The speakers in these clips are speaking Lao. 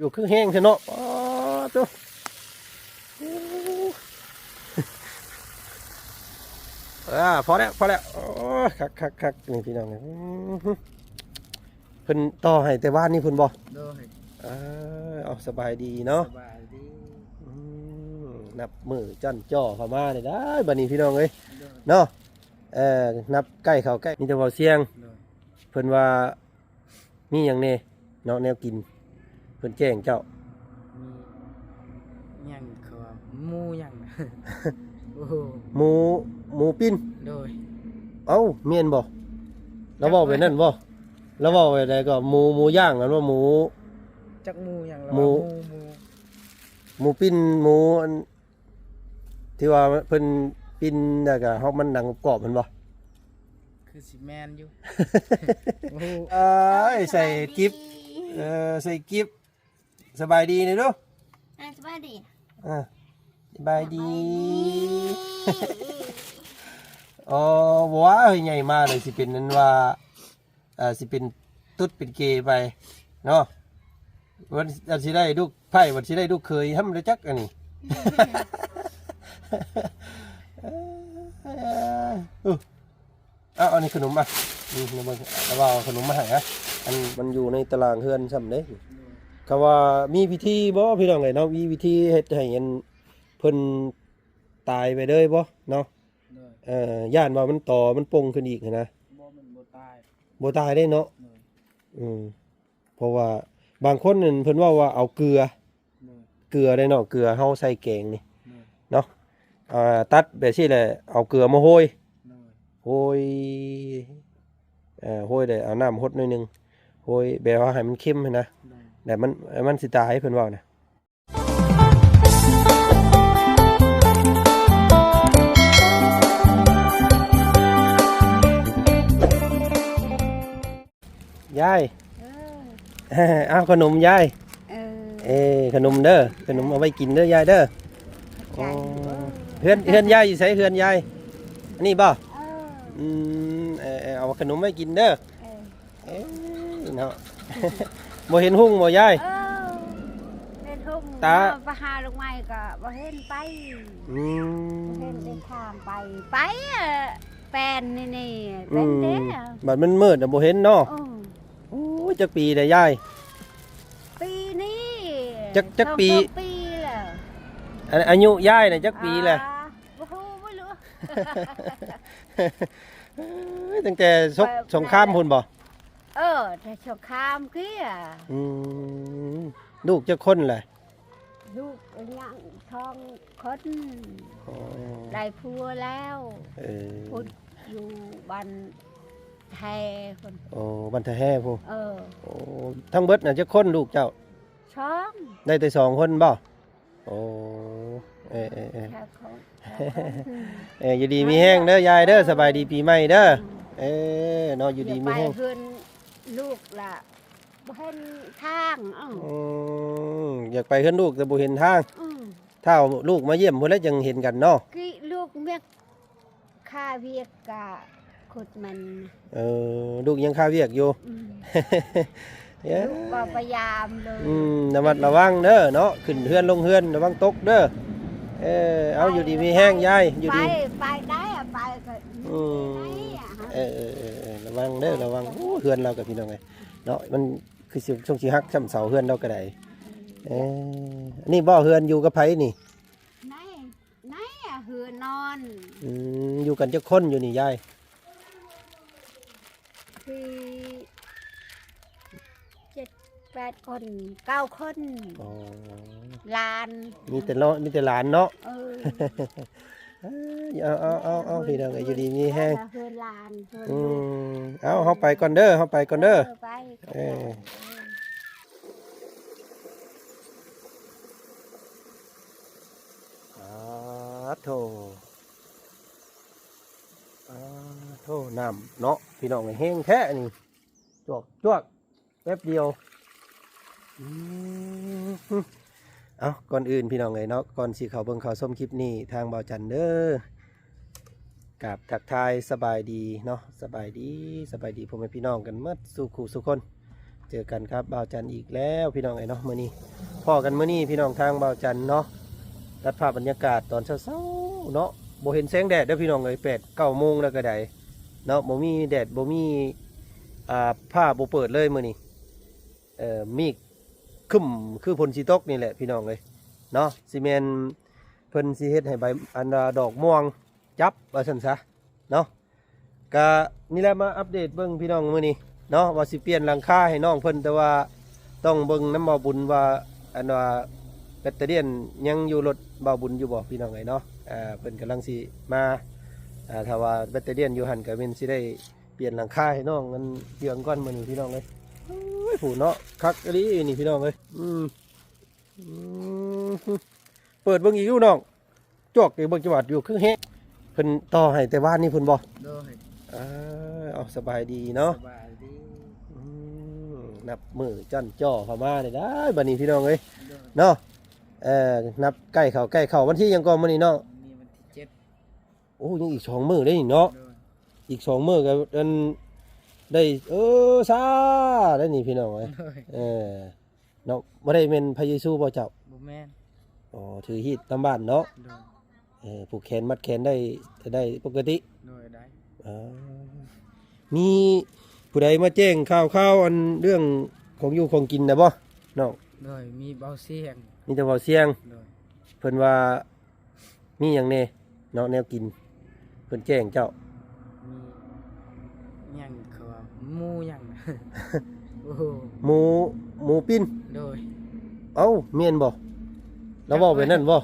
ຢູ່ຄືແຮງແທ້ເນາະ. ປາດໂທ້ ອ່າ ພໍແລ້ວ ພໍແລ້ວ. ໂອ້ ຄັກໆໆ ນີ້ພີ່ນ້ອງເອີຍ. ອື ເພິ່ນຕໍ່ໃຫ້ແຕ່ວານນີ້ພຸ້ນບໍ່? ໂດຍ. ເອີ ເອົາ ສະບາຍດີເນາະ. ສະບາຍດີ. ອືມ ນັບມື້ຈ້ອນຈໍ້ເຂົ້າມາເລີຍໄດ໋ ບັດນີ້ພີ່ນ້ອງເອີຍ. ໂດຍ. ເນາະ ເອີ ນັບໃກ້ເຂົ້າໃກ້ ມີແຕ່ເວົ້າສຽງ. ໂດຍ. ເພິ່ນວ່າມີຫຍັງແດ່ເນາະ ແນວກິນ ເພິ່ນແຈ້ງເຈົ້າ? ມີຫຍັງ ເຂົາວ່າໝູຫຍັງ? ໂອ້ໂຫ ໝູ ໝູປີ້ນ. ໂດຍ. ເອົ້າ ແມ່ນບໍ່? ລາວເວົ້າແບບນັ້ນບໍ່? ລາວເວົ້າແບບໃດກໍ ໝູ ໝູຍ່າງ ແມ່ນບໍ່? ໝູ ຈັກໝູຫຍັງ? ໝູ ໝູ ໝູ ໝູປີ້ນ ໝູອັນ ທີ່ວ່າເພິ່ນປີ້ນແລ້ວກໍເຮົາ ມັນໜັງກອບໆ ແມ່ນບໍ່? ຄືຊິແມ່ນຢູ່. ໂອ້ໂຫ ເອີຍ ໃສ່ກິບ ເອີ ໃສ່ກິບ. ສະບາຍດີເດີລູກ. ອ່າ ສະບາຍດີ. ອ່າ ສະບາຍດີ. ສະບາຍດີ. ອໍ ບໍ່ວ່າໃຫຍ່ມາເລີຍ ຊິເປັນນັ້ນວ່າ ອ່າ ຊິເປັນຕຸດເປັນເກໄປເນາະ. ວັນ ວັນຊິໄດ້ລູກໃພ້ ວັນຊິໄດ້ລູກເຂີຍ ຫ້ຳໄດ້ຈັກອັນນີ້. ເອີ ເອົາ ອັນນີ້ຂະໜົມ ອ່ະ ນີ້ ເບິ່ງ ລາວເອົາຂະໜົມມາໃຫ້ ອ່ະ. ອັນ ມັນຢູ່ໃນຕາລາງເຮືອນຊ້ຳເດ້. ຄຳວ່າມີວິທີບໍ່ ພີ່ນ້ອງເອີຍເນາະ? ມີວິທີເຮັດໃຫ້ອັນ ເພິ່ນຕາຍໄປເລີຍບໍ່ເນາະ? ໂດຍ. ເອີ ຢ້ານວ່າມັນຕໍ່ ມັນປົ່ງຂຶ້ນອີກຫັ້ນນະ. ບໍ່ ມັນບໍ່ຕາຍ. ບໍ່ຕາຍເດ້ເນາະ. ໂດຍ. ອືມ ເພາະວ່າບາງຄົນນັ້ນເພິ່ນເວົ້າວ່າເອົາເກືອ. ໂດຍ. ເກືອເດ້ເນາະ ເກືອເຮົາໃສ່ແກງນີ້. ໂດຍ. ເນາະ ອ່າ ຕັດແບບຊີ້ແຫຼະ ເອົາເກືອມາໂຮຍ. ໂດຍ. ໂຮຍ ເອີ ໂຮຍແລ້ວເອົານ້ຳຫົດໜ້ອຍໜຶ່ງ ໂຮຍແບບວ່າໃຫ້ມັນເຄັມຫັ້ນນະ. ໂດຍ. ແລ້ວມັນ ມັນຊິຕາຍ ເພິ່ນເວົ້ານະ. ຍາຍ ເອີ ເອົາຂະໜົມຍາຍ. ເອີ ເອີ ຂະໜົມເດີ ຂະໜົມເອົາໄວ້ກິນເດີຍາຍເດີ. ຂອບໃຈ. ໂອ້ ເຮືອນ ເຮືອນຍາຍຢູ່ໃສ ເຮືອນຍາຍ? ອັນນີ້ບໍ່? ເອີ ອືມ ເອີ ເອີ ເອົາຂະໜົມໄວ້ກິນເດີ. ເອີ ເອີ ເນາະ ບໍ່ເຫັນຮຸ່ງບໍ່ຍາຍ? ເອີ ເຫັນຮຸ່ງ ຕາ ມາ ໄປຫາລູກໄມ້ກໍບໍ່ເຫັນໄປ. ອືມ ບໍ່ເຫັນໄດ້ທາງໄປ ໄປ ເອີ ແປນນີ້ ນີ້ ອືມ ເປັນເດ້. ບັດມັນມືດນະບໍ່ເຫັນເນາະ. ເອີ ໂອ້ຍ ຈັກປີແລ້ວຍາຍ? ປີນີ້ ຈັກ ຈັກປີ? ສອງສາມປີແລ້ວ. ອາ ອາຍຸຍາຍນະຈັກປີແລ້ວ? ອ່າ ບໍ່ຮູ້ ບໍ່ຮູ້. ເອີຍ ຕັ້ງແຕ່ສົກ ແບບ ສົງຄາມພຸ້ນບໍ່? ເອີ ແຕ່ສົງຄາມເກີຍ. ອືມ ລູກຈັກຄົນແຫຼະ? ລູກຍັງສອງຄົນ. ອໍ ໄດ້ຜົວແລ້ວ. ເອີ ພຸ້ນຢູ່ບ້ານແຮພຸ້ນ. ໂອ້ ບ້ານທ່າແຮພຸ້ນ. ເອີ ໂອ້ ທັງເບິດນະຈັກຄົນລູກເຈົ້າ? ສອງ. ໄດ້ແຕ່ສອງຄົນບໍ່? ໂອ້ ເອີ ເອີ ເອີ ເອີ ຢູ່ດີມີແຮງເດີຍາຍເດີ. ເອີ ສະບາຍດີປີໃໝ່ເດີ. ອືມ ເອີ ເນາະ ຢູ່ດີມີແຮງ. ຢາກໄປເຮືອນລູກລະ ບໍ່ເຫັນທາງ. ເອົ້າ ອືມ ຢາກໄປເຮືອນລູກແຕ່ບໍ່ເຫັນທາງ. ອືມ ຖ້າລູກມາຢ້ຽມພຸ້ນແຫຼະຈັ່ງເຫັນກັນເນາະ. ກີ້ລູກເມກ ຄ່າວຽກກະຂຸດມັນ. ເອີ ລູກຍັງຄ່າວຽກຢູ່. ອືມ ເອີ ລູກກໍພະຍາຍາມເລີຍ. ອືມ ລະມັດລະວັງເດີເນາະ ຂຶ້ນເຮືອນລົງເຮືອນລະວັງຕົກເດີ. ເອີ ເອົາ ຢູ່ດີມີແຮງຍາຍ ຢູ່ດີ ໄປ ໄປໄດ້ອະ ໄປກໍ ອືມ ໄດ້ອະ. ເອີ ເອີ ເອີ ເອີ ລະວັງເດີ ລະວັງ. ໂອ້ ເຮືອນລາວກໍພີ່ນ້ອງເອີຍເນາະ ມັນຄືຊິ ຊ່ວງຊິຫັກຊ້ຳເສົາເຮືອນລາວກໍໄດ້. ເອີ ອັນນີ້ບໍ່ ເຮືອນຢູ່ກັບໃຜນີ້? ໃນ ໃນເຮືອນນອນ. ອືມ ຢູ່ກັນຈັກຄົນຢູ່ນີ້ຍາຍ? ສີ່ ເຈັດ ແປດຄົນ ເກົ້າຄົນ. ອໍ ຫຼານ ມີແຕ່ເນາະ ມີແຕ່ຫຼານເນາະ. ເອີ ເອີ ເອົາ ເອົາ ເອົາ ເອົາ ພີ່ນ້ອງເອີຍ ຢູ່ດີມີແຮງ. ເຮືອນຫຼານ ເຮືອນ ອືມ ເອົາ ເຮົາໄປກ່ອນເດີ ເຮົາໄປກ່ອນເດີ. ເອີ ໄປ ເອີ ຂອບໃຈ. ອາໂທ ອາໂທ ນ້ຳເນາະ ພີ່ນ້ອງເອີຍ ແຮງແທ້ນີ້ ຈວກໆ ແປັບດຽວ. ອືມ ເອົ້າ ກ່ອນອື່ນພີ່ນ້ອງເອີຍເນາະ ກ່ອນຊິເຂົ້າເບິ່ງເຂົ້າຊົມຄລິບນີ້ ທາງບ່າວຈັນເດີ ກາບທັກທາຍສະບາຍດີເນາະ ສະບາຍດີ ສະບາຍດີພໍ່ແມ່ພີ່ນ້ອງກັນໝົດສູ່ຄູ່ສູ່ຄົນ ເຈີກັນກັບບ່າວຈັນອີກແລ້ວພີ່ນ້ອງເອີຍເນາະ. ມື້ນີ້ພໍ້ກັນມື້ນີ້ພີ່ນ້ອງ ທາງບ່າວຈັນເນາະ ຕັດພາບບັນຍາກາດຕອນເຊົ້າໆເນາະ. ບໍ່ເຫັນແສງແດດເດີພີ່ນ້ອງເອີຍ ແປດເກົ້າໂມງແລ້ວກໍໄດ້ເນາະ. ບໍ່ມີແດດ ບໍ່ມີ ອ່າ ຟ້າບໍ່ເປີດເລີຍມື້ນີ້. ເອີ ເມກຄຶ້ມຄືຝົນຊິຕົກນີ້ແຫຼະພີ່ນ້ອງເອີຍເນາະ. ຊິແມ່ນເພິ່ນຊິເຮັດໃຫ້ໃບ ອັນວ່າດອກມ່ວງຈັບວ່າຊັ້ນຊະເນາະ. ກະນີ້ແຫຼະ ມາອັບເດດເບິ່ງພີ່ນ້ອງມື້ນີ້ເນາະ ວ່າຊິປ່ຽນຫຼັງຄາໃຫ້ນ້ອງເພິ່ນ ແຕ່ວ່າຕ້ອງເບິ່ງນຳບ່າວບຸນວ່າ ອັນວ່າແບັດເຕີຣຽນຍັງຢູ່ລົດບ່າວບຸນຢູ່ບໍ່ພີ່ນ້ອງເອີຍເນາະ. ເພິ່ນກຳລັງຊິມາ ຖ້າວ່າແບັດເຕີຣຽນຢູ່ຫັ້ນ ກະແມ່ນຊິໄດ້ປ່ຽນຫຼັງຄາໃຫ້ນ້ອງອັນເຈືອງກ່ອນມື້ນີ້ພີ່ນ້ອງເອີຍ. ໂອ້ຍ ຜູ້ເນາະ ຄັກອີ່ຫຼີນີ້ພີ່ນ້ອງເອີຍ. ອືມ ອືມ ເປີດເບິ່ງອີກຢູ່ນ້ອງ ຈວກອີກເບິ່ງ ຈະຫວັດຢູ່ຄືແຮງ. ເພິ່ນຕໍ່ໃຫ້ແຕ່ວານນີ້ພຸ້ນບໍ່? ໂດຍ. ເອີ ເອົາ ສະບາຍດີເນາະ. ສະບາຍດີ. ອືມ ນັບມື້ຈ້ອນຈໍ້ເຂົ້າມາໄດ້ ໄດ້ບັດນີ້ພີ່ນ້ອງເອີຍ. ໂດຍ. ເນາະ ເອີ ນັບໃກ້ເຂົ້າ ໃກ້ເຂົ້າ ວັນທີຫຍັງກ່ອນມື້ນີ້ເນາະ? ມື້ນີ້ວັນທີເຈັດ. ໂອ້ ຍັງອີກສອງມື້ເດ້ນີ້ເນາະ. ໂດຍ. ອີກສອງມື້ກໍອັນໄດ້ ເອີ ຊາໄດ້ນີ້ພີ່ນ້ອງເອີຍ. ໂດຍ. ເອີ ເນາະ ບໍ່ໄດ້ແມ່ນພະເຢຊູບໍ່ເຈົ້າ? ບໍ່ແມ່ນ. ອໍ ຖືຮີດຕາມບ້ານເນາະ. ໂດຍ. ເອີ ຜູກແຂນມັດແຂນໄດ້ ໄດ້ປົກກະຕິ? ໂດຍ ໄດ້. ເອີ ມີຜູ້ໃດມາແຈ້ງຂ່າວໆ ອັນເລື່ອງຂອງຢູ່ຂອງກິນນະບໍ່ນ້ອງ? ໂດຍ ມີເບົາສຽງ. ມີແຕ່ເບົາສຽງ. ໂດຍ. ເພິ່ນວ່າ ມີຫຍັງແດ່ເນາະ ແນວກິນ ເພິ່ນແຈ້ງເຈົ້າ? ມີຫຍັງ ເຂົາວ່າໝູຫຍັງ ໂອ້ ໝູ ໝູປີ້ນ. ໂດຍ. ເອົ້າ ແມ່ນບໍ່? ລາວເວົ້າແບບນັ້ນບໍ່?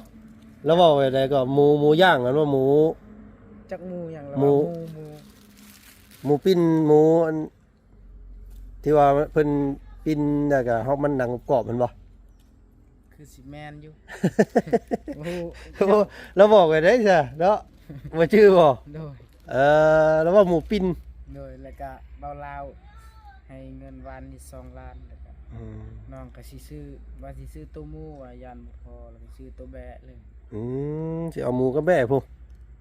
ລາວເວົ້າແບບໃດກໍ ໝູ ໝູຍ່າງ ແມ່ນບໍ່? ໝູ ຈັກໝູຫຍັງ ລາວວ່າໝູ ໝູ ໝູ ໝູປີ້ນ ໝູອັນ ທີ່ວ່າເພິ່ນປີ້ນ ແລ້ວກໍເຮົາມັນໜັງກອບແມ່ນບໍ່? ຄືຊິແມ່ນຢູ່. ໂອ້ ລາວບອກໄວ້ໄດ້ຊະເນາະ ບໍ່ຈື່ບໍ່? ໂດຍ. ເອີ ລາວເວົ້າໝູປີ້ນ. ໂດຍ. ແລ້ວກະເບົາລາວໃຫ້ເງິນວານນີ້ສອງລ້ານ ແລ້ວກະ ອືມ ນ້ອງກະຊິຊື້ ວ່າຊິຊື້ໂຕໝູ ວ່າຢ້ານບໍ່ພໍ ແລ້ວກະຊື້ໂຕແບ້ເລີຍ. ອືມ ຊິເອົາໝູກັບແບ້ພຸ້ນ?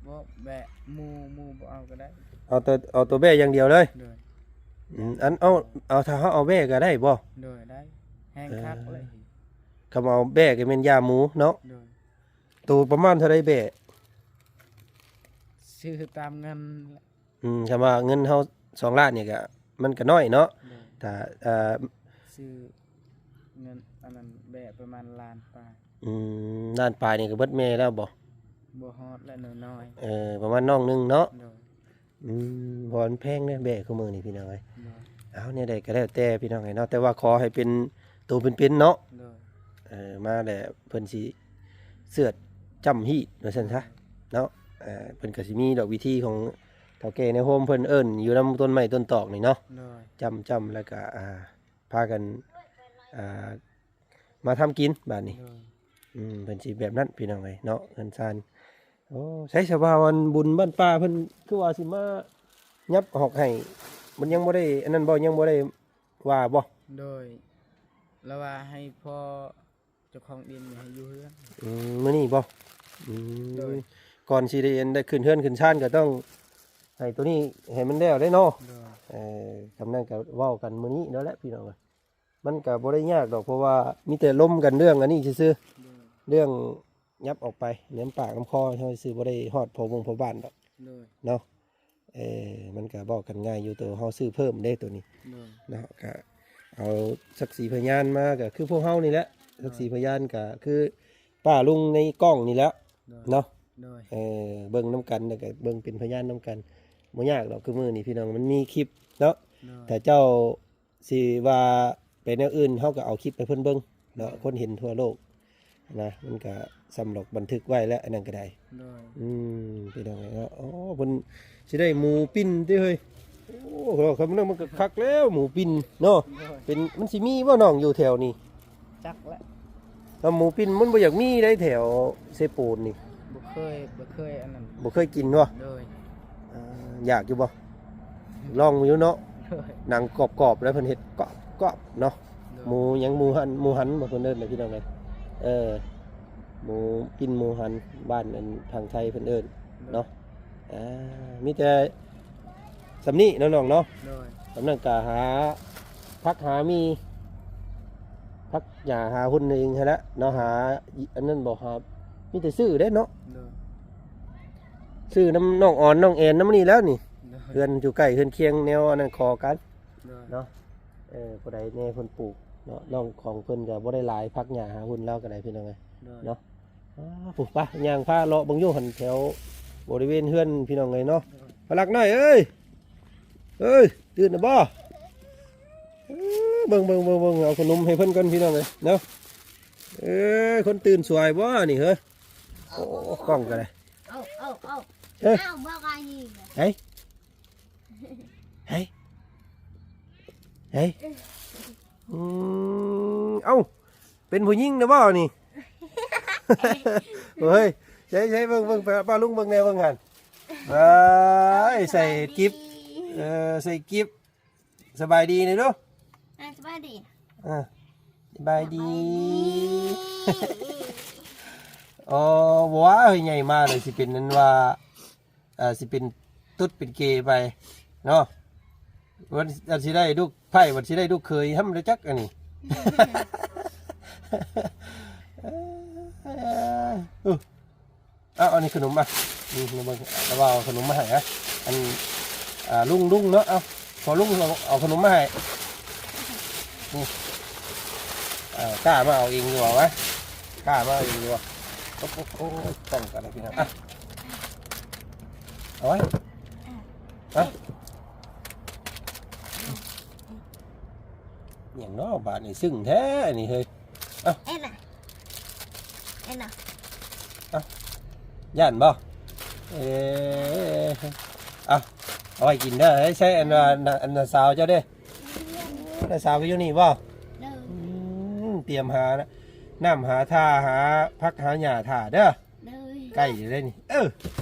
ບໍ່ ແບ້ ໝູ ໝູບໍ່ເອົາກໍໄດ້. ເອົາແຕ່ ເອົາໂຕແບ້ຢ່າງດຽວເລີຍ? ໂດຍ. ອືມ ອັນ ເອົາ ເອົາ ຖ້າເຮົາເອົາແບ້ກໍໄດ້ບໍ່? ໂດຍ ໄດ້ ແຮງຄັກເລີຍ. ເອີ ຄຳເອົາແບ້ກໍແມ່ນຢາໝູເນາະ. ໂດຍ. ໂຕປະມານເທົ່າໃດແບ້? ຊື້ຕາມເງິນ. ອືມ ຄຳວ່າເງິນເຮົາສອງລ້ານນີ້ກໍ ມັນກໍນ້ອຍເນາະ. ໂດຍ. ຖ້າ ເອີ ຊື້ເງິນອັນນັ້ນແບ້ປະມານລ້ານປາຍ. ອືມ ລ້ານປາຍນີ້ກໍເບິດແມ່ແລ້ວບໍ່? ບໍ່ຮອດແລ້ວ ນ້ອຍໆ. ເອີ ປະມານນ້ອງໜຶ່ງເນາະ. ໂດຍ. ອືມ ເພາະວ່າມັນແພງເດ້ແບ້ຄູ່ມື້ນີ້ພີ່ນ້ອງເອີຍ. ໂດຍ. ເອົາ ແນວໃດກໍແລ້ວແຕ່ພີ່ນ້ອງເອີຍເນາະ ແຕ່ວ່າຂໍໃຫ້ເປັນໂຕເປັນໆເນາະ. ໂດຍ. ເອີ ມາແລ້ວເພິ່ນຊິເຊືອດຈ້ຳຮີດວ່າຊັ້ນຊະເນາະ. ເອີ ເພິ່ນກໍຊິມີດອກວິທີຂອງເຖົ້າແກ່ໃນໂຮມເພິ່ນເອີ້ນຢູ່ນຳຕົ້ນໄມ້ຕົ້ນຕອກນີ້ເນາະ. ໂດຍ. ຈ້ຳ ຈ້ຳ ແລ້ວກໍ ອ່າ ພາກັນ ອ່າ ມາທຳກິນບາດນີ້. ໂດຍ. ອືມ ເພິ່ນຊິແບບນັ້ນພີ່ນ້ອງເອີຍເນາະ ເຮືອນຊານ. ໂອ້ ໃສສະວ່າອັນບຸນບ້ານປ່າເພິ່ນຄືວ່າຊິມາຫຍັບອອກໃຫ້ ມັນຍັງບໍ່ໄດ້ອັນນັ້ນບໍ່? ຍັງບໍ່ໄດ້ວ່າບໍ່? ໂດຍ. ລາວວ່າໃຫ້ພໍ່ເຈົ້າຂອງດິນໃຫ້ຢູ່ເຮືອນ. ອືມ ມື້ນີ້ບໍ່? ອືມ. ໂດຍ. ກ່ອນຊິໄດ້ ໄດ້ຂຶ້ນເຮືອນຂຶ້ນຊານກໍຕ້ອງໃຫ້ໂຕນີ້ໃຫ້ມັນແລ້ວໄດ້ເນາະ. ໂດຍ. ເອີ ຄຳນັ້ນກໍເວົ້າກັນມື້ນີ້ນັ້ນແຫຼະພີ່ນ້ອງເອີຍ. ມັນກໍບໍ່ໄດ້ຍາກດອກ ເພາະວ່າມີແຕ່ລົມກັນເລື່ອງອັນນີ້ຊື່ໆ. ໂດຍ. ເລື່ອງຫຍັບອອກໄປນຳປາກນຳຄໍເຮົາຊື່ ບໍ່ໄດ້ຮອດພໍ່ວົງພໍ່ບ້ານດອກ. ໂດຍ. ເນາະ ເອີ ມັນກໍບອກກັນງ່າຍຢູ່ ໂຕເຮົາຊື້ເພີ່ມເດ້ໂຕນີ້. ໂດຍ. ເນາະ ກໍເອົາສັກສີພະຍານມາ ກໍຄືພວກເຮົານີ້ແຫຼະ. ໂດຍ. ສັກສີພະຍານກໍຄືປ້າລຸງໃນກ້ອງນີ້ແຫຼະ. ໂດຍ. ເນາະ. ໂດຍ. ເອີ ເບິ່ງນຳກັນ ແລ້ວກໍເບິ່ງເປັນພະຍານນຳກັນ. ບໍ່ຍາກດອກ ຄືມື້ນີ້ພີ່ນ້ອງມັນມີຄລິບເນາະ. ໂດຍ. ຖ້າເຈົ້າ ຊິວ່າໄປແນວອື່ນ ເຮົາກໍເອົາຄລິບໃຫ້ເພິ່ນເບິ່ງເນາະ. ໂດຍ. ຄົນເຫັນທົ່ວໂລກນະ ມັນກໍສ່ຳດອກບັນທຶກໄວ້ແລ້ວ ອັນນັ້ນກໍໄດ້. ໂດຍ. ອືມ ພີ່ນ້ອງເອີຍເນາະ. ໂອ້ ເພິ່ນຊິໄດ້ໝູປີ້ນຕິເຮີ້ຍ. ໂອ້ ຄຳນັ້ນມັນກໍຄັກແລ້ວ ໝູປີ້ນເນາະ. ໂດຍ. ເປັນ ມັນຊິມີບໍ່ນ້ອງຢູ່ແຖວນີ້? ຈັກແຫຼະ. ເອົາ ໝູປີ້ນມັນບໍ່ຢາກມີໄດ໋ແຖວເຊໂປນນີ້. ບໍ່ເຄີຍ ບໍ່ເຄີຍອັນນັ້ນ ບໍ່ເຄີຍກິນບໍ່? ໂດຍ. ເອີ ຢາກຢູ່ບໍ່? ລອງຢູ່ເນາະ. ໂດຍ. ໜັງກອບໆ ແລ້ວເພິ່ນເຮັດກອບໆເນາະ. ໂດຍ. ໝູຫຍັງ ໝູຫັນ ໝູຫັນບໍ່ເພິ່ນເອີ້ນນະ ພີ່ນ້ອງເອີຍ. ເອີ ໝູປີ້ນ ໝູຫັນ ບ້ານອັນທາງໄທເພິ່ນເອີ້ນ. ໂດຍ. ເນາະ. ອ່າ ມີແຕ່ສ່ຳນີ້ເນາະນ້ອງເນາະ. ໂດຍ. ສ່ຳນັ້ນກໍຫາ ພັກຫາໝີ່ ພັກຫຍ້າຫາຫຸ່ນເອງຫັ້ນແຫຼະເນາະ. ຫາອັນນັ້ນບໍ່ຫາ ມີແຕ່ຊື້ເດ້ເນາະ ໂດຍ ຊື້ນຳນ້ອງອອນ ນ້ອງແອນ ນຳນີ້ແລ້ວນີ້ ໂດຍ ເຮືອນຢູ່ໃກ້ເຮືອນຄຽງແນວອັນນັ້ນຂໍກັນ ໂດຍ ເນາະ. ເອີ ຜູ້ໃດແດ່ເພິ່ນປູກເນາະ ນ້ອງຂອງເພິ່ນກໍບໍ່ໄດ້ຫຼາຍ ພັກຫຍ້າຫາຫຸ່ນລາວກໍໄດ້ ພີ່ນ້ອງເອີຍ ໂດຍ ເນາະ. ອ້າ ພຸ້ນ ໄປ ຍ່າງພາເລາະເບິ່ງຢູ່ຫັ້ນ ແຖວບໍລິເວນເຮືອນ ພີ່ນ້ອງເອີຍເນາະ. ໂດຍ ພະລັກນ້ອຍເອີຍ ເອີຍ ຕື່ນແລ້ວບໍ່? ເອີ ເບິ່ງ ເບິ່ງ ເບິ່ງ ເບິ່ງ ເອົາຂະໜົມໃຫ້ເພິ່ນກ່ອນ ພີ່ນ້ອງເອີຍເນາະ. ເອີ ຄົນຕື່ນສວຍບໍ່ນີ້ເຮີ້ຍ? ໂອ້ ກ້ອງກໍໄດ້ ເອົາ ເອົາ ເອົາ ເອີ ເອົາ ບໍ່ກາຍນີ້ ເຮີ້ຍ ເຮີ້ຍ ເຮີ້ຍ ອືມ ເອົ້າ ເປັນຜູ້ຍິງນະບໍ່ນີ້? ໂອ້ຍ ໃສ່ ໃສ່ເບິ່ງ ເບິ່ງ ປ້າລຸງເບິ່ງແດ່ເບິ່ງຫັ້ນ ເອີຍ ໃສ່ກິບ ເອີ ໃສ່ກິບ ສະບາຍດີນີ້ດູ ອ່າ ສະບາຍດີ ອ່າ ສະບາຍດີ ສະບາຍດີ ອໍ ບໍ່ວ່າເຮີ້ຍ ໃຫຍ່ມາແລ້ວຊິເປັນນັ້ນວ່າ ອ່າ ຊິເປັນຕຸດເປັນເກໄປເນາະ ວັນ ອັນຊິໄດ້ລູກໃພ້ ວັນຊິໄດ້ລູກເຂີຍ ຫ້ຳໄດ້ຈັກອັນນີ້ ເອີ ເອົາ ອັນນີ້ຂະໜົມມາ ນີ້ ມາເບິ່ງ ລາວເອົາຂະໜົມມາໃຫ້ ອະ ອັນ ອ່າ ລຸງ ລຸງເນາະ ເອົາ ພໍ່ລຸງເອົາ ເອົາຂະໜົມມາໃຫ້ ນີ້ ເອີ ກ້າມາເອົາເອງຢູ່ບໍ່ວະ? ກ້າມາເອົາເອງຢູ່ບໍ່? ໂອ້ ໂອ້ ໂອ້ ປ້ອງກັນນະພີ່ນ້ອງ ອະ ເອົາໄວ້ ອະ ຫຍັງເນາະບາດນີ້ ຊຶ້ງແທ້ນີ້ເຮີ້ຍ ເອົ້າ ເອັນນະ ເອັນນະ ເອົ້າ ຢ້ານບໍ່? ເອີ ເອົາ ເອົາໄວ້ກິນເດີ ໃຊ້ ໃຊ້ອັນ ອັນ ອັນ ອັນນ້າສາວເຈົ້າເດ້ ນ້າສາວກໍຢູ່ນີ້ບໍ່? ໂດຍ ອືມ ຕຽມຫານ້ຳຫາທ່າ ຫາຜັກຫາຫຍ້າຖ້າເດີ ໂດຍ ໃກ້ຢູ່ເດ້ນີ້ ເອີ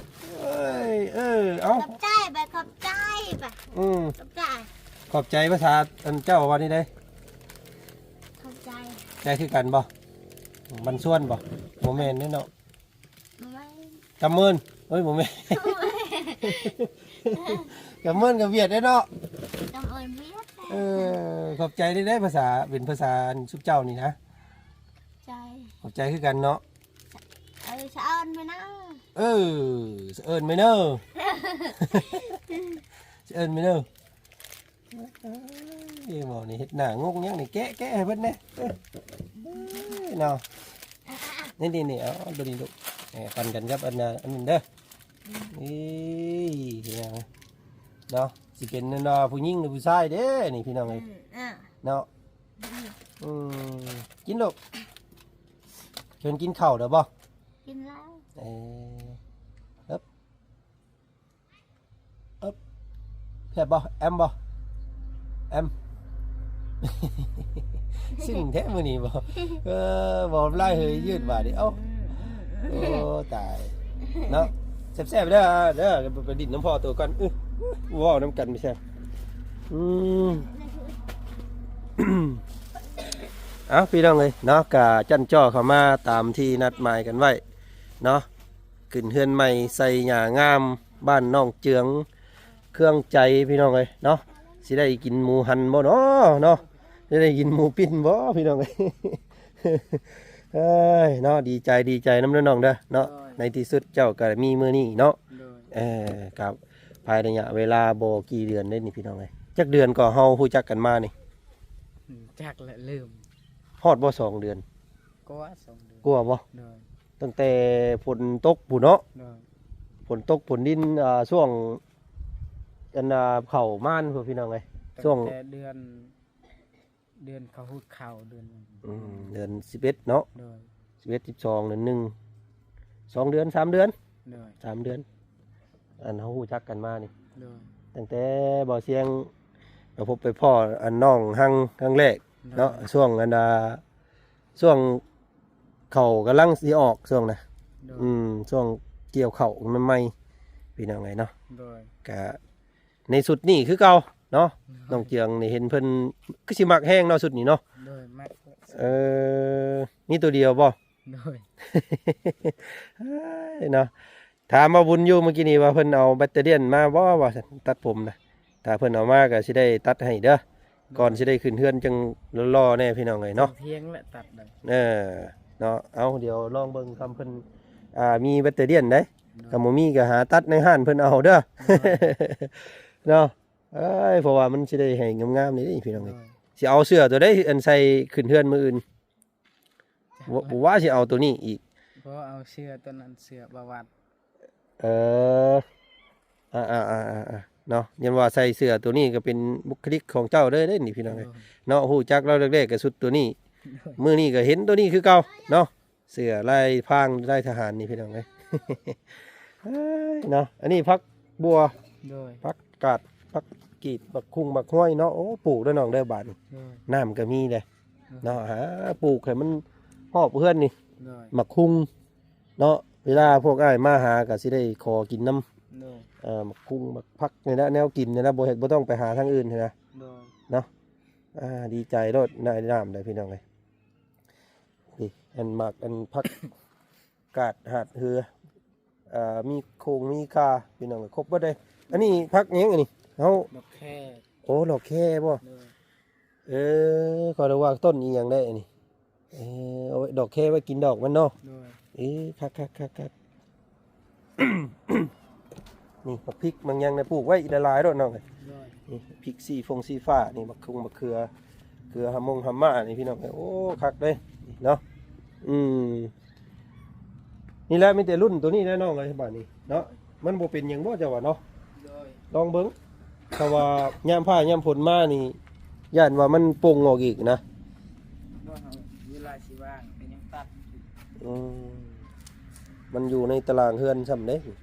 ເອີຍ ເອີ ເອົາ ຂອບໃຈບາດ ຂອບໃຈບາດ ອືມ ຂອບໃຈ ຂອບໃຈພາສາອັນເຈົ້າວ່ານີ້ເດ້? ຂອບໃຈ ໃຈຄືກັນບໍ່? ບັນຊວນບໍ່? ບໍ່ແມ່ນເດ້ເນາະ ບໍ່ແມ່ນ ກຳເມີນ ເອີຍ ບໍ່ແມ່ນ ກຳເມີນກໍຫວຽດເດ້ເນາະ ກຳເມີນຫວຽດ ເອີ ຂອບໃຈເດ້ ພາສາ ເປັນພາສາອັນຊຸມເຈົ້ານີ້ນະ ໃຈ ຂອບໃຈຄືກັນເນາະ ເອີ ສະເອີນແມ່ນະ ເອີ ສະເອີນແມ່ນເນີ ສະເອີນແມ່ນເນີ. ເອີຍ ເວົ້ານີ້ເຮັດໜ້າງົງຫຍັງນີ້ ແກະ ແກະໃຫ້ເພິ່ນແດ່ ເອີຍ ເອີຍ ເນາະ ນີ້ໆໆ ເອົາ ເອົາໂຕນີ້ລູກ ເອີ ປັນກັນກັບອັນນ່າ ອັນນັ້ນເດີ ນີ້ ເນາະ ຊິເປັນອັນວ່າຜູ້ຍິງຫຼືຜູ້ຊາຍເດ້ນີ້ ພີ່ນ້ອງເອີຍ ອືມ ອ່າ ເນາະ ອືມ ອືມ ກິນລູກ ເຊີນກິນເຂົ້າແລ້ວບໍ່? ກິນແລ້ວ ເອີ ເອີບ ເອີບ ແຊບບໍ່? ແອມບໍ່? ແອມ ຊຶ້ງແທ້ມື້ນີ້ບໍ່? ເອີ ເວົ້າຫຼາຍເຮີຍຍືດບາດນີ້ ເອົ້າ ໂອ້ ຕາຍເນາະ ແຊບໆເດີ ເດີ ໄປ ໄປຫຼິ້ນນຳພໍ່ໂຕກ່ອນ ອື ເວົ້ານຳກັນໄປແຊບ ອືມ ເອົ້າ ພີ່ນ້ອງເອີຍເນາະ ກະຈັ້ນຈໍ້ເຂົ້າມາຕາມທີ່ນັດໝາຍກັນໄວ້ເນາະ ຂຶ້ນເຮືອນໃໝ່ໃສ່ຫຍ້າງາມ ບ້ານໜອງເຈືອງ ເຄືອງໃຈ ພີ່ນ້ອງເອີຍເນາະ ຊິໄດ້ກິນໝູຫັນບໍ່ເນາະ ເນາະ ຊິໄດ້ກິນໝູປີ້ນບໍ່ ພີ່ນ້ອງເອີຍ ເອີຍ ເນາະ ດີໃຈ ດີໃຈນຳເດີນ້ອງເດີເນາະ ໂດຍ ໃນທີ່ສຸດເຈົ້າກໍມີມື້ນີ້ເນາະ ໂດຍ ເອີ ກັບພາຍໄລຍະເວລາບໍ່ກີ່ເດືອນເດ້ນີ້ ພີ່ນ້ອງເອີຍ ຈັກເດືອນກໍເຮົາຮູ້ຈັກກັນມານີ້ ອືມ ຈັກແຫຼະ ລືມ ຮອດບໍ່ສອງເດືອນ? ກວ່າສອງເດືອນ ກວ່າບໍ່? ໂດຍ ຕັ້ງແຕ່ຝົນຕົກພຸ້ນເນາະ ໂດຍ ຝົນຕົກຝົນດິນ ອ່າ ຊ່ວງ ອັນນ່າ ເຂົ້າມານພຸ້ນ ພີ່ນ້ອງເອີຍ ຊ່ວງ ຕັ້ງແຕ່ເດືອນ ເດືອນເຂົ້າຮູດເຂົ້າ ເດືອນ ອືມ ເດືອນສິບເອັດເນາະ ໂດຍ ສິບເອັດ ສິບສອງ ເດືອນໜຶ່ງ ສອງເດືອນ ສາມເດືອນ ໂດຍ ສາມເດືອນ ອັນເຮົາຮູ້ຈັກກັນມານີ້ ໂດຍ ຕັ້ງແຕ່ບ່າວຊຽງໄປພົບໄປພໍ້ອັນນ້ອງຄັ້ງ ຄັ້ງແລກເນາະ ໂດຍ ຊ່ວງອັນນ່າ ຊ່ວງເຂົ້າກຳລັງຊິອອກ ຊ່ວງນະ ໂດຍ ອືມ ຊ່ວງກ່ຽວເຂົ້າໃໝ່ໆ ພີ່ນ້ອງເອີຍເນາະ ໂດຍ ກະໃນຊຸດນີ້ຄືເກົ່າເນາະ ໂດຍ ນ້ອງເຈືອງນີ້ເຫັນເພິ່ນຄືຊິມັກແຮງເນາະ ຊຸດນີ້ເນາະ ໂດຍ ມັກ ເອີ ມີໂຕດຽວບໍ່? ໂດຍ ເນາະ ຖາມບ່າວບຸນຢູ່ມື້ກີ້ນີ້ວ່າເພິ່ນເອົາແບັດເຕີຣຽນມາບໍ່ ວ່າຊັ້ນ ຕັດຜົມນະ ຖ້າເພິ່ນເອົາມາກໍຊິໄດ້ຕັດໃຫ້ເດີ ກ່ອນຊິໄດ້ຂຶ້ນເຮືອນຈັ່ງຫຼໍ່ໆແດ່ພີ່ນ້ອງເອີຍເນາະ. ພຽງແຫຼະຕັດໄດ້ ເອີ ເນາະ. ເອົາ ດຽວລອງເບິ່ງຄຳເພິ່ນ ອ່າ ມີແບັດເຕີຣຽນໃດ໋. ໂດຍ ຄັນບໍ່ມີກໍຫາຕັດໃນຮ້ານເພິ່ນເອົາເດີ ໂດຍ ເນາະ. ເອີຍ ເພາະວ່າມັນຊິໄດ້ໃຫ້ງາມໆນີ້ເດ້ພີ່ນ້ອງເອີຍ. ໂດຍ ຊິເອົາເສື້ອຕົວໃດອັນໃສ່ຂຶ້ນເຮືອນມື້ອື່ນ? ບໍ່ ບໍ່ວ່າຊິເອົາຕົວນີ້ອີກ. ບໍ່ ເອົາເສື້ອຕົວນັ້ນ ເສື້ອບ່າວວັດ. ເອີ ອ່າໆໆໆ ເນາະ. ຍັນວ່າໃສ່ເສື້ອຕົວນີ້ກໍເປັນບຸກຄະລິກຂອງເຈົ້າເລີຍເດ້ນີ້ພີ່ນ້ອງເອີຍ ໂດຍ ເນາະ. ຮູ້ຈັກລາວແລກໆກໍຊຸດຕົວນີ້ ໂດຍ ມື້ນີ້ກໍເຫັນຕົວນີ້ຄືເກົ່າເນາະ. ເສື້ອລາຍພາງລາຍທະຫານນີ້ພີ່ນ້ອງເອີຍ ເອີຍ ເນາະ. ອັນນີ້ຜັກບົ່ວ ໂດຍ ຜັກກາດ ຜັກກີດ ບັກຄຸ່ງບັກຮວຍເນາະ. ໂອ້ ປູກເດີນ້ອງເດີບາດນີ້ ໂດຍ ນ້ຳກໍມີເດ້ ໂດຍ ເນາະ. ຫາປູກໃຫ້ມັນຮອບເຮືອນນີ້ ໂດຍ ບັກຄຸ່ງເນາະ. ເວລາພວກອ້າຍມາຫາກໍຊິໄດ້ຂໍກິນນຳ ໂດຍ ເອີ ບັກຄຸ່ງບັກຜັກນີ້ແຫຼະ ແນວກິນນີ້ແຫຼະ ບໍ່ເຮັດ ບໍ່ຕ້ອງໄປຫາທາງອື່ນຫັ້ນນະ ໂດຍ ເນາະ. ອ່າ ດີໃຈໂລດ ໄດ້ນ້ຳໄດ້ພີ່ນ້ອງເອີຍ. ນີ້ ອັນໝາກ ອັນຜັກກາດຫາດເຮືອ ເອີ ມີໂຄງມີຂ່າ ພີ່ນ້ອງເອີຍ ຄົບເບິດເດ້. ອັນນີ້ຜັກຫຍັງອັນນີ້? ເຮົາ ດອກແຄ. ໂອ້ ດອກແຄບໍ່? ໂດຍ ເອີ ຂ້ອຍນຶກວ່າຕົ້ນອີ່ຫຍັງໄດ໋ອັນນີ້. ເອີ ເອົາໄວ້ ດອກແຄໄວ້ກິນດອກມັນເນາະ. ໂດຍ ເອີ ຄັກໆໆໆ. ນີ້ບັກພິກບັກຫຍັງນະ ປູກໄວ້ຫຼາຍໆໂລດນ້ອງເອີຍ. ໂດຍ ນີ້ພິກສີຟົງສີຟ້າ ນີ້ບັກຄົງບັກເຂືອ ເຂືອຫຳມົງຫຳມ້ານີ້ພີ່ນ້ອງເອີຍ. ໂອ້ ຄັກເດ້ເນາະ. ອືມ ນີ້ແຫຼະ ມີແຕ່ລຸ້ນໂຕນີ້ແຫຼະນ້ອງເອີຍ ບາດນີ້ເນາະ. ມັນບໍ່ເປັນຫຍັງບໍ່ເຈົ້າວ່າເນາະ? ໂດຍ ລອງເບິ່ງ. ຖ້າວ່າຍາມຟ້າຍາມຝົນມານີ້ ຢ້ານວ່າມັນປົ່ງອອກອີກນະ. ບໍ່ ເຮົາເວລາຊິວາງກໍຍັງຕັດ. ອືມ ມັນຢູ່ໃນຕາລາງເຮືອນຊ້ຳເດ້. ໂດຍ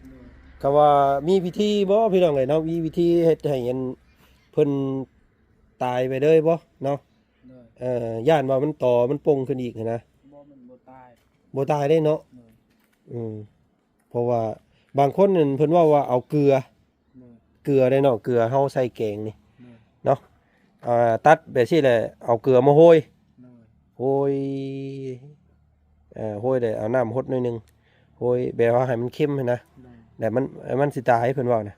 ຄຳວ່າມີວິທີບໍ່ພີ່ນ້ອງເອີຍເນາະ ມີວິທີເຮັດໃຫ້ອັນເພິ່ນຕາຍໄປເລີຍບໍ່ເນາະ? ໂດຍ ເອີ ຢ້ານວ່າມັນຕໍ່ມັນປົ່ງຂຶ້ນອີກຫັ້ນນະ. ບໍ່ ມັນບໍ່ຕາຍ ບໍ່ຕາຍເດ້ເນາະ. ໂດຍ ອືມ ເພາະວ່າບາງຄົນນັ້ນເພິ່ນເວົ້າວ່າເອົາເກືອ ໂດຍ ເກືອເດ້ເນາະ ເກືອເຮົາໃສ່ແກງນີ້ ໂດຍ ເນາະ. ອ່າ ຕັດແບບຊີ້ແຫຼະ ເອົາເກືອມາໂຮຍ ໂດຍ ໂຮຍ ເອີ ໂຮຍແລ້ວເອົານ້ຳຫົດໜ້ອຍໜຶ່ງ ໂຮຍແບບວ່າໃຫ້ມັນເຄັມຫັ້ນນະ ໂດຍ ແລ້ວມັນ ມັນຊິຕາຍເພິ່ນເວົ້ານະ.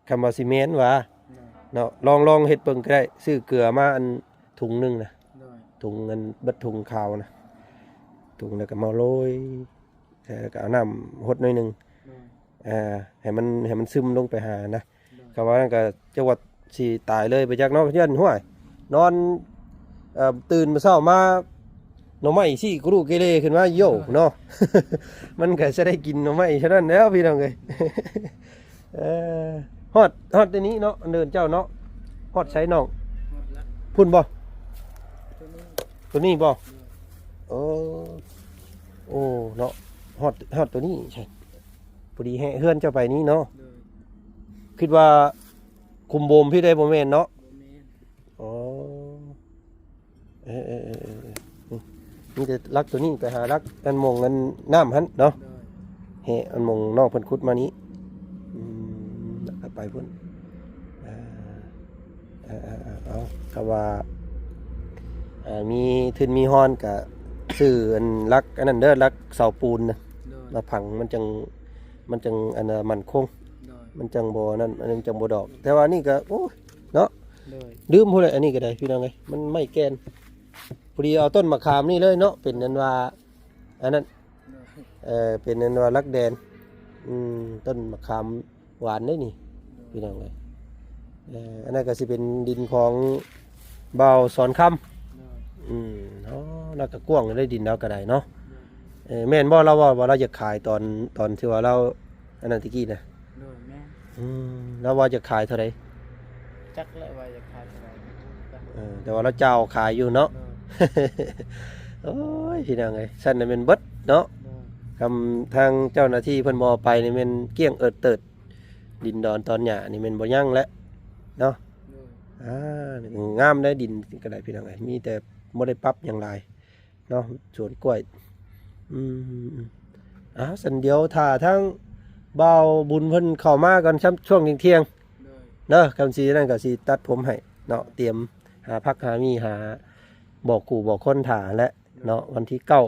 ຄຳວ່າຊິແມ່ນຫວາ ໂດຍ ເນາະ ລອງ ລອງເຮັດເບິ່ງກໍໄດ້ ຊື້ເກືອມາອັນຖົງໜຶ່ງນະ ໂດຍ ຖົງອັນເບິດຖົງຂາວນະ ຖົງ ແລ້ວກໍມາໂລຍ ແລ້ວກໍເອົານ້ຳຫົດໜ້ອຍໜຶ່ງ ໂດຍ ເອີ ໃຫ້ມັນ ໃຫ້ມັນຊຶມລົງໄປຫານະ. ໂດຍ ຄຳວ່ານັ້ນກໍຈັກວ່າຊິຕາຍເລີຍໄປຈັກເນາະ ຢ້ານ ຫ້ວຍ ນອນ ເອີ ຕື່ນມາເຊົ້າມາ ໜໍ່ໄມ້ຊີ້ກະລຸກະເລຂຶ້ນມາໂຢເນາະ ມັນກໍຈະໄດ້ກິນໜໍ່ໄມ້ເທົ່ານັ້ນແລ້ວພີ່ນ້ອງເອີຍ. ເອີ ຮອດ ຮອດແຕ່ນີ້ເນາະ ອັນເດີ່ນເຈົ້າເນາະ ຮອດໃສນ້ອງ? ພຸ້ນບໍ່? ໂຕນີ້ບໍ່? ໂອ້ ໂອ້ເນາະ ຮອດ ຮອດໂຕນີ້ໃຊ່ ພໍດີແຮະເຮືອນເຈົ້າໄປນີ້ເນາະ. ໂດຍ ຄິດວ່າຄຸມໂບມພີ້ໄດ້ບໍ່ແມ່ນເນາະ? ບໍ່ແມ່ນ. ອໍ ເອີໆໆໆ ນີ້ ມີແຕ່ຫຼັກໂຕນີ້ໄປຫາຫຼັກອັນໝ່ອງອັນນ້ຳຫັ້ນເນາະ. ໂດຍ ແຮະ ອັນໝ່ອງນ້ອງເພິ່ນຂຸດມານີ້ ອືມ ແລ້ວກໍໄປພຸ້ນ. ເອີ ເອີໆໆ ເອົາ ຄຳວ່າ ເອີ ມີທຶນມີຮອນກໍຊື້ອັນຫຼັກອັນນັ້ນເດີ ຫຼັກເສົາປູນນະ ໂດຍ ມາຝັງ ມັນຈັ່ງ ມັນຈັ່ງອັນນ່າໝັ້ນຄົງ. ໂດຍ ມັນຈັ່ງບໍ່ນັ້ນ ອັນນັ້ນຈັ່ງບໍ່ດອກ ແຕ່ວ່ານີ້ກໍ ໂອ້ຍ ເນາະ. ໂດຍ ລືມພຸ້ນແຫຼະ ອັນນີ້ກໍໄດ້ພີ່ນ້ອງເອີຍ ມັນໄມ້ແກ່ນ ພໍດີເອົາຕົ້ນໝາກຂາມນີ້ເລີຍເນາະ ເປັນອັນວ່າອັນນັ້ນ. ໂດຍ ເອີ ເປັນອັນວ່າຫຼັກແດນ ອືມ ຕົ້ນໝາກຂາມຫວານເດ້ນີ້ ໂດຍ ພີ່ນ້ອງເອີຍ. ເອີ ອັນນັ້ນກໍຊິເປັນດິນຂອງບ່າວສອນຄຳ. ໂດຍ ອືມ ອໍ ລາວກໍກວ້າງເດ້ ດິນລາວກໍໄດ້ເນາະ. ໂດຍ ເອີ ແມ່ນບໍ່ ລາວເວົ້າວ່າລາວຢາກຂາຍຕອນ ຕອນທີ່ວ່າລາວ ອັນນັ້ນຕະກີ້ນະ. ໂດຍ ແມ່ນ. ອືມ ລາວວ່າຈະຂາຍເທົ່າໃດ? ຈັກແຫຼະວ່າຈະຂາຍເທົ່າໃດ ບໍ່ຮູ້ຄືກັນ. ເອີ ແຕ່ວ່າລາວເຈົ້າຂາຍຢູ່ເນາະ. ໂດຍ ໂອ້ຍ ພີ່ນ້ອງເອີຍ ຊັ້ນນະແມ່ນເບິດເນາະ. ໂດຍ ຄຳທາງເຈົ້າໜ້າທີ່ເພິ່ນບໍ່ເອົາໄປນີ້ແມ່ນກ້ຽງເອີດເຕີດ ດິນດອນຕອນຫຍ້ານີ້ແມ່ນບໍ່ຍັງແລ້ວເນາະ. ໂດຍ ອ່າ ງາມໄດ໋ ດິນກໍໄດ້ ພີ່ນ້ອງເອີຍ ມີແຕ່ບໍ່ໄດ້ປັບຫຍັງຫຼາຍ. ເນາະ ສວນກ້ວຍ. ອືມ ເອົາ ຊັ້ນດຽວຖ້າທາງບ່າວບຸນເພິ່ນເຂົ້າມາກ່ອນ ຊ່ວງທ່ຽງໆ ໂດຍ ເນາະ. ຄຳຊິນັ້ນກໍຊິຕັດຜົມໃຫ້ເນາະ ຕຽມຫາຜັກຫາມີ ຫາບອກຄູ່ບອກຄົນຖ້າແຫຼະເນາະ. ໂດຍ ວັນທີເກົ້າ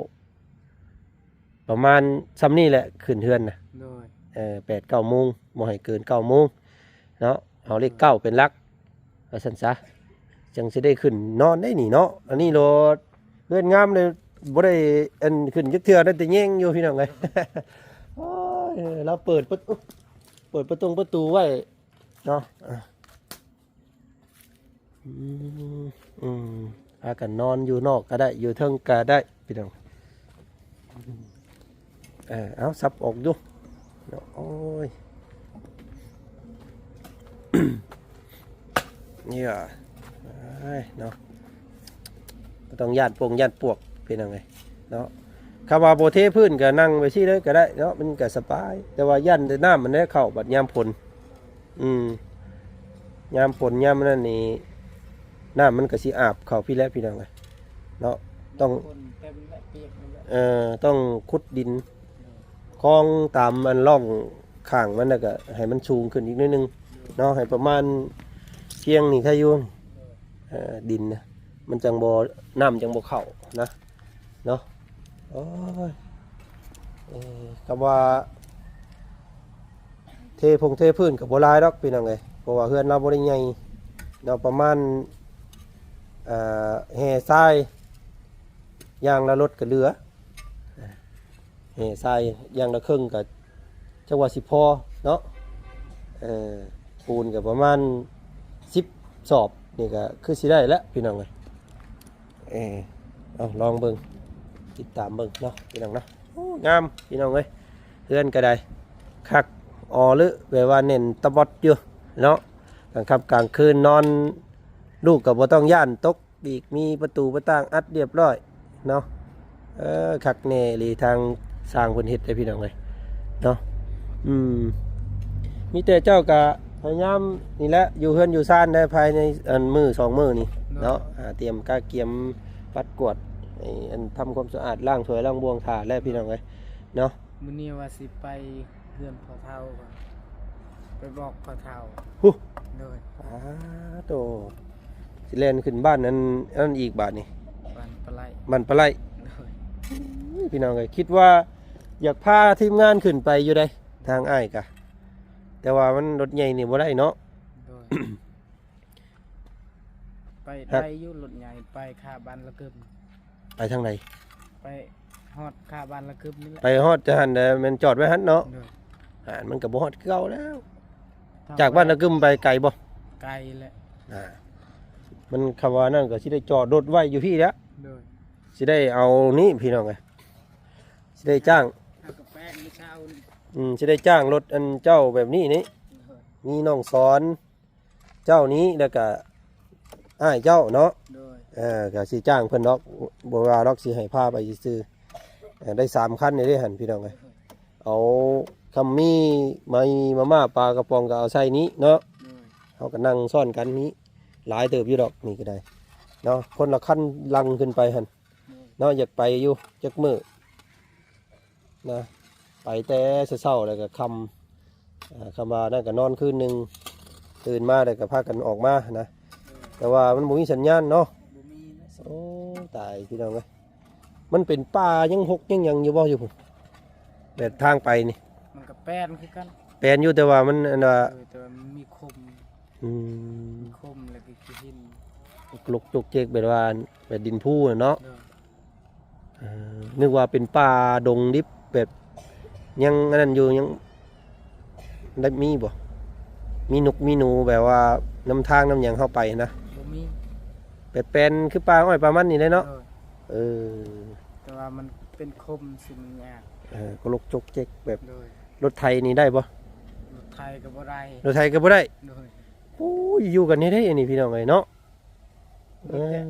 ປະມານຊ່ຳນີ້ແຫຼະ ຂຶ້ນເຮືອນນະ. ໂດຍ ເອີ ແປດເກົ້າໂມງ ບໍ່ໃຫ້ເກີນເກົ້າໂມງເນາະ. ເອົາເລກເກົ້າເປັນຫຼັກ ວ່າຊັ້ນຊະ. ຈັ່ງຊິໄດ້ຂຶ້ນນອນໄດ້ນີ້ເນາະ. ອັນນີ້ໂລດເຮືອນງາມເລີຍ ບໍ່ໄດ້ອັນຂຶ້ນຈັກເທື່ອ ໄດ້ແຕ່ແຍງຢູ່ພີ່ນ້ອງເອີຍ. ໂອ້ຍ ລາວເປີດປະຕູ ເປີດປະຕົງປະຕູໄວ້ເນາະ. ອາ ອືມ ອືມ ພາກັນນອນຢູ່ນອກກໍໄດ້ ຢູ່ເທິງກໍໄດ້ພີ່ນ້ອງ. ເອີ ເອົາ ສັບອອກຢູ່ເນາະ. ໂອ້ຍ ເຫື່ອ ເອີຍ ເນາະ ບໍ່ຕ້ອງຢ້ານປົງຢ້ານປວກພີ່ນ້ອງເອີຍເນາະ. ຄຳວ່າບໍ່ເທພື້ນກໍນັ່ງໄປຊີ້ເລີຍກໍໄດ້ເນາະ ມັນກໍສະບາຍ. ແຕ່ວ່າຢ້ານແຕ່ນ້ຳມັນໄດ້ເຂົ້າ ບັດຍາມຝົນ ອືມ ຍາມຝົນຍາມນັ້ນນີ້ ນ້ຳມັນກໍຊິອາບເຂົ້າພີ້ແຫຼະພີ່ນ້ອງເອີຍເນາະ. ຕ້ອງ ຄົນເຕັມແຫຼະ ປຽກໝົດແຫຼະ. ເອີ ຕ້ອງຂຸດດິນ ເອີ ຄອງຕາມອັນຮ່ອງຂ້າງມັນ ແລ້ວກໍໃຫ້ມັນສູງຂຶ້ນອີກໜ້ອຍໜຶ່ງເນາະ ໃຫ້ປະມານພຽງນີ້ໄດ້ຢູ່. ເອີ ເອີ ດິນນະ ມັນຈັ່ງບໍ່ ນ້ຳຈັ່ງບໍ່ເຂົ້ານະ ເນາະ. ໂອ້ຍ ເອີ ຄຳວ່າເທພົງເທພື້ນກໍບໍ່ຫຼາຍດອກພີ່ນ້ອງເອີຍ ເພາະວ່າເຮືອນລາວບໍ່ໄດ້ໃຫຍ່ເນາະ ປະມານ ເອີ ແຮ່ຊາຍຢ່າງລະລົດກໍເຫຼືອ ແຮ່ຊາຍຢ່າງລະເຄິ່ງກໍຈັກວ່າຊິພໍເນາະ. ເອີ ປູນກໍປະມານສິບສອບ ນີ້ກໍຄືຊິໄດ້ແລ້ວພີ່ນ້ອງເອີຍ. ເອີ ເອົາ ລອງເບິ່ງ ຕິດຕາມເບິ່ງເນາະ ພີ່ນ້ອງເນາະ. ໂອ້ ງາມພີ່ນ້ອງເອີຍ ເຮືອນກໍໄດ້ຄັກອໍລຶ ແບບວ່າແໜ້ນຕະບັດຢູ່ເນາະ. ກາງຄ່ຳກາງຄືນນອນ ລູກກໍບໍ່ຕ້ອງຢ້ານຕົກ ປີກ ມີປະຕູປະຕ່າງອັດຮຽບຮ້ອຍເນາະ. ເອີ ຄັກແນ່ອີ່ຫຼີ ທາງຊ່າງເພິ່ນເຮັດເດ້ພີ່ນ້ອງເອີຍເນາະ. ອືມ ມີແຕ່ເຈົ້າກະພະຍາຍາມນີ້ແຫຼະ ຢູ່ເຮືອນຢູ່ຊານໄດ້ ພາຍໃນອັນມື້ສອງມື້ນີ້ເນາະ ເນາະ ອາ ຕຽມກະກຽມປັດກວາດ ໄອ້ອັນທຳຄວາມສະອາດ ລ້າງຖ້ວຍລ້າງບ່ວງຖ້າແຫຼະພີ່ນ້ອງເອີຍເນາະ. ມື້ນີ້ວ່າຊິໄປເຮືອນພໍ່ເຖົ້າ ໄປບອກພໍ່ເຖົ້າ ຫູ ໂດຍ ອາໂຕ ຊິແລ່ນຂຶ້ນບ້ານນັ້ນ ອັນນັ້ນອີກບາດນີ້ ບ້ານປາໄລ ບ້ານປາໄລ. ໂດຍ ໂອ້ຍ ພີ່ນ້ອງເອີຍ ຄິດວ່າຢາກພາທີມງານຂຶ້ນໄປຢູ່ໃດ໋ ທາງອ້າຍກະ ແຕ່ວ່າມັນລົດໃຫຍ່ນີ້ບໍ່ໄດ້ເນາະ. ໂດຍ ໄປ ຮັກ ໄດ້ຢູ່ ລົດໃຫຍ່ໄປຄາບ້ານລະກຶມ. ໄປທາງໃດ? ໄປຮອດຄາບ້ານລະກຶມນີ້ແຫຼະ ໄປຮອດຈະຫັ້ນແຫຼະ ແມ່ນຈອດໄວ້ຫັ້ນເນາະ. ໂດຍ ຫັ້ນມັນກໍບໍ່ຮອດຄືເກົ່າແລ້ວ. ຈາກບ້ານລະກຶມໄປໄກບໍ່? ໄກແຫຼະ ອ່າ ມັນຄຳວ່ານັ້ນກໍຊິໄດ້ຈອດລົດໄວ້ຢູ່ພີ້ແຫຼະ. ໂດຍ ຊິໄດ້ເອົານີ້ພີ່ນ້ອງເອີຍ ຊິໄດ້ຈ້າງ ເອົາກະແປງມື້ເຊົ້ານີ້ ອືມ ຊິໄດ້ຈ້າງລົດອັນເຈົ້າແບບນີ້ນີ້ ໂດຍ ມີນ້ອງສອນ ເຈົ້ານີ້ ແລ້ວກະອ້າຍເຈົ້າເນາະ. ໂດຍ ເອີ ກະຊິຈ້າງເພິ່ນດອກ ບໍ່ວ່າດອກ ຊິໃຫ້ພາໄປຊື່ໆ. ເອີ ໄດ້ສາມຄັນນີ້ເດ້ຫັ້ນ ພີ່ນ້ອງເອີຍ ໂດຍ ເອົາ ຄຳມີໄມ້ ມາມ່າ ປາກະປ໋ອງ ກໍເອົາໃສ່ນີ້ເນາະ. ໂດຍ ເຮົາກໍນັ່ງຊ້ອນກັນນີ້ ຫຼາຍເຕີບຢູ່ດອກ ນີ້ກໍໄດ້ເນາະ ຄົນລະຄັນລັງຂຶ້ນໄປຫັ້ນ ໂດຍ ເນາະ. ຢາກໄປຢູ່ຈັກມື້ ນະ ໄປແຕ່ເຊົ້າໆ ແລ້ວກໍຄ່ຳ ເອີ ຄຳວ່ານັ້ນກໍນອນຄືນໜຶ່ງ ຕື່ນມາແລ້ວກໍພາກັນອອກມານະ. ແຕ່ວ່າມັນບໍ່ມີສັນຍານເນາະ. ບໍ່ມີນະ. ໂອ້ ຕາຍ ພີ່ນ້ອງເອີຍ ມັນເປັນປ່າຍັງຮົກຍັງຫຍັງຢູ່ບໍ່ ຢູ່ພຸ້ນ ແບບທາງໄປນີ້? ມັນກໍແປນຄືກັນ ແປນຢູ່ ແຕ່ວ່າມັນອັນວ່າ ເອີ ແຕ່ວ່າມັນມີຄົມ ອືມ ມີຄົມ ແລ້ວກໍຂີ້ຫີນ ລົກຈົກເຈັກ ແບບວ່າແບບດິນພູນະເນາະ. ໂດຍ ເອີ ນຶກວ່າເປັນປ່າດົງດິບ ແບບຍັງອັນນັ້ນຢູ່ ຍັງໄດ້ມີບໍ່ ມີນົກມີໜູ ແບບວ່ານຳທາງນຳຫຍັງເຮົາໄປນະ? ບໍ່ມີ ແບບແປນຄືປ່າອ້ອຍປ່າມັນນີ້ແຫຼະເນາະ. ໂດຍ ເອີ ແຕ່ວ່າມັນເປັນຄົມຊິ ມັນຍາກ ເອີ ກໍລົກຈົກເຈັກແບບ ໂດຍ ລົດໄຖນີ້ໄດ້ບໍ່? ລົດໄຖກໍບໍ່ໄດ້ ລົດໄຖກໍບໍ່ໄດ້. ໂດຍ ໂອ້ຍ ຢູ່ກັນແນວໃດອັນນີ້ ພີ່ນ້ອງເອີຍເນາະ. ເອີ ມີແຕ່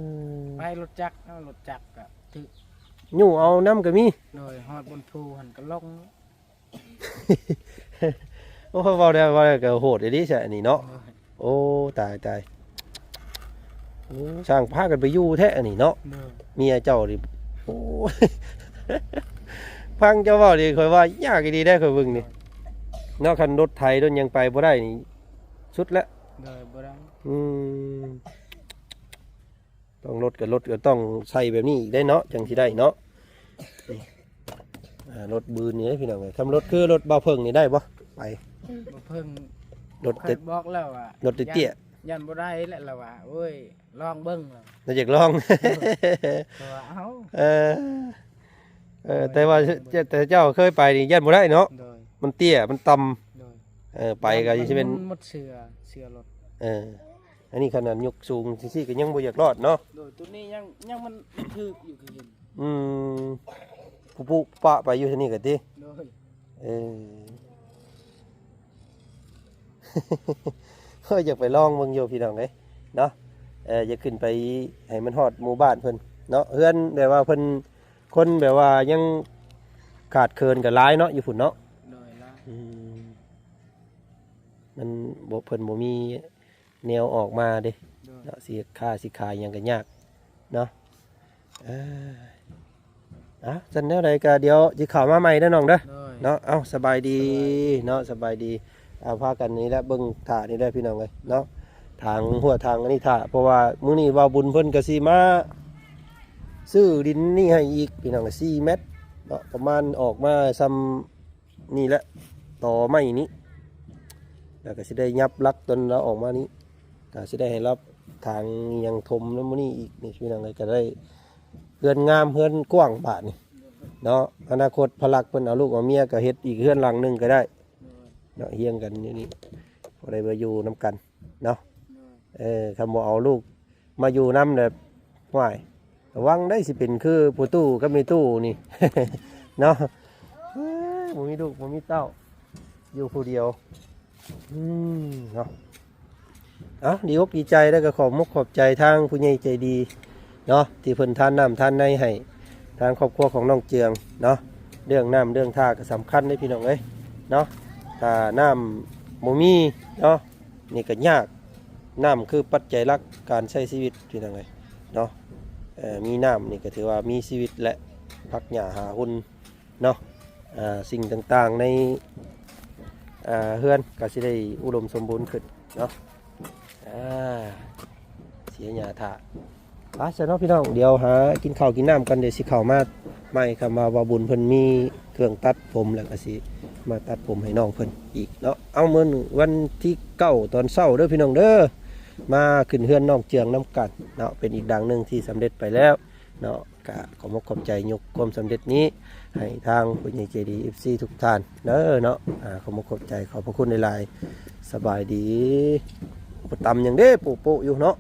ໄປລົດຈັກເນາະ ລົດຈັກກໍຖືກ ຍູ້ເອົານຳກໍມີ. ໂດຍ ຮອດບ່ອນພູຫັ້ນກໍລົງ. ໂອ້ ເວົ້າແລ້ວ ເວົ້າແລ້ວກໍໂຫດອີ່ຫຼີຊະອັນນີ້ເນາະ. ໂດຍ ໂອ້ ຕາຍ ຕາຍ ໂອ້ ຊ່າງພາກັນໄປຢູ່ແທ້ອັນນີ້ເນາະ. ໂດຍ ເມຍເຈົ້ານີ້ ໂອ້ຍ ຟັງເຈົ້າເວົ້ານີ້ ຂ້ອຍວ່າຍາກອີ່ຫຼີເດ້ ຂ້ອຍເບິ່ງນີ້ ໂດຍ ເນາະ. ຄັນລົດໄຖລົດຫຍັງໄປບໍ່ໄດ້ນີ້ ສຸດແລ້ວ. ໂດຍ ບໍ່ໄດ້ ອືມ ຕ້ອງລົດ ກໍລົດກໍຕ້ອງໃສ່ແບບນີ້ອີກໄດ້ເນາະ ຈັ່ງຊິໄດ້ເນາະ. ນີ້ ອ່າ ລົດບືນນີ້ເດ້ ພີ່ນ້ອງເອີຍ. ທຳລົດຄືລົດບ່າວເຜິ້ງນີ້ໄດ້ບໍ່? ໄປ ບ່າວເຜິ້ງ ລົດເຕັດ ຂ້ອຍບອກແລ້ວວ່າ ລົດເຕ້ຍໆ ຢ້ານ ຢ້ານບໍ່ໄດ້ແຫຼະລະວ່າ ໂອ້ຍ ລອງເບິ່ງລະ ລາວຢາກລອງ ເພາະວ່າ ເອົ້າ ເອີ ເອີ ແຕ່ວ່າ ແຕ່ເຈົ້າເຄີຍໄປນີ້ຢ້ານບໍ່ໄດ້ເນາະ ໂດຍ ມັນເຕ້ຍ ມັນຕ່ຳ ໂດຍ ເອີ ໄປກໍຊິເປັນ ມັນໝົດເຊື່ອ ເຊື່ອລົດ ເອີ ອັນນີ້ຂະໜາດຍົກສູງຊີ້ໆກໍຍັງບໍ່ຢາກລອດເນາະ ໂດຍ ໂຕນີ້ຍັງ ຍັງມັນ ມັນຖືກຢູ່ຄືເຫັນ ອືມ ປຸໆປະໄປຢູ່ເທົ່ານີ້ກໍຕິ ໂດຍ ເອີ ເອີ ຢາກໄປລອງເບິ່ງຢູ່ພີ່ນ້ອງເອີຍເນາະ ເອີ ຢາກຂຶ້ນໄປໃຫ້ມັນຮອດໝູ່ບ້ານເພິ່ນເນາະ ເຮືອນແບບວ່າເພິ່ນ ຄົນແບບວ່າຍັງຂາດເຂີນກໍຫຼາຍເນາະ ຢູ່ພຸ້ນເນາະ ໂດຍ ຫຼາຍ ອືມ ມັນບໍ່ ເພິ່ນບໍ່ມີແນວອອກມາເດ້ ໂດຍ ເນາະ ຊິຄ້າຊິຂາຍຫຍັງກໍຍາກເນາະ ເອີ ເອົ້າ ຊັ້ນແນວໃດກໍດຽວຊິເຂົ້າມາໃໝ່ເດີນ້ອງເດີ ໂດຍ ເນາະ ເອົ້າ ສະບາຍດີ ສະບາຍດີ ເນາະ ສະບາຍດີ ເອົາ ພາກັນນີ້ແຫຼະ ເບິ່ງຖ້ານີ້ແຫຼະພີ່ນ້ອງເອີຍເນາະ ທາງຫົວທາງອັນນີ້ຖ້າ ເພາະວ່າມື້ນີ້ບ່າວບຸນເພິ່ນກໍຊິມາຊື້ດິນນີ້ໃຫ້ອີກພີ່ນ້ອງ ສີ່ແມັດເນາະ ປະມານອອກມາຊ່ຳ ນີ້ແຫຼະ ຕໍໄມ້ນີ້ ແລ້ວກໍຊິໄດ້ຫຍັບຫຼັກຕົນລາວອອກມານີ້ ກໍຊິໄດ້ໃຫ້ລາວຖາງຫຍັງຖົມນຳມື້ນີ້ອີກນີ້ ພີ່ນ້ອງເອີຍ ກໍໄດ້ເຮືອນງາມເຮືອນກວ້າງບາດນີ້ເນາະ ອະນາຄົດພະລັກເພິ່ນເອົາລູກເອົາເມຍກໍເຮັດອີກເຮືອນຫຼັງໜຶ່ງກໍໄດ້ເນາະ ຮຽງກັນຢູ່ນີ້ ພໍໄດ້ມາຢູ່ນຳກັນເນາະ ເອີ ຄັນບໍ່ເອົາລູກ ມາຢູ່ນຳແລ້ວ ຫ້ວຍ ລະວັງໄດ໋ ຊິເປັນຄືພໍ່ຕູ້ກັບແມ່ຕູ້ນີ້ ເນາະ ເອີ ບໍ່ມີລູກບໍ່ມີເຕົ້າ ຢູ່ຜູ້ດຽວ ອືມ ເນາະ ເອົ້າ ດີອົກດີໃຈ ແລ້ວກໍຂອບມຸກຂອບໃຈທາງຜູ້ໃຫຍ່ໃຈດີເນາະ ທີ່ເພິ່ນທານນ້ຳທານໃນໃຫ້ ທາງຄອບຄົວຂອງນ້ອງເຈືອງເນາະ ເລື່ອງນ້ຳເລື່ອງທ່າກໍສຳຄັນເດ້ພີ່ນ້ອງເອີຍເນາະ ຖ້ານ້ຳບໍ່ມີເນາະ ນີ້ກໍຍາກ ນ້ຳຄືປັດໄຈຫຼັກການໃຊ້ຊີວິດ ພີ່ນ້ອງເອີຍເນາະ ເອີ ມີນ້ຳນີ້ກໍຖືວ່າມີຊີວິດແຫຼະ ຜັກຫຍ້າຫາຫຸ່ນເນາະ ເອີ ສິ່ງຕ່າງໆໃນ ເອີ ເຮືອນກໍຊິໄດ້ອຸດົມສົມບູນຂຶ້ນເນາະ ເອີ ເສຍຫຍ້າຖ້າ ໄປຊະເນາະພີ່ນ້ອງ ດຽວຫາກິນເຂົ້າກິນນ້ຳກ່ອນ ດຽວຊິເຂົ້າມາໃໝ່ ຄຳວ່າບ່າວບຸນເພິ່ນມີເຄື່ອງຕັດຜົມ ແລ້ວກໍຊິມາຕັດຜົມໃຫ້ນ້ອງເພິ່ນອີກເນາະ ເອົາ ມື້ວັນທີເກົ້າຕອນເຊົ້າເດີພີ່ນ້ອງເດີ ມາຂຶ້ນເຮືອນນ້ອງເຈືອງນຳກັນເນາະ ເປັນອີກຫຼັງໜຶ່ງທີ່ສຳເລັດໄປແລ້ວເນາະ ກະຂອບມຸກຂອບໃຈ ຍົກຄວາມສຳເລັດນີ້ໃຫ້ທາງຜູ້ໃຫຍ່ໃຈດີ ເອັຟຊີ ທຸກທ່ານເດີເນາະ ອາ ຂອບມຸກຂອບໃຈ ຂອບພະຄຸນຫຼາຍໆ ສະບາຍດີ ບໍ່ຕຳຫຍັງເດ້ ໂປະໆຢູ່ເນາະ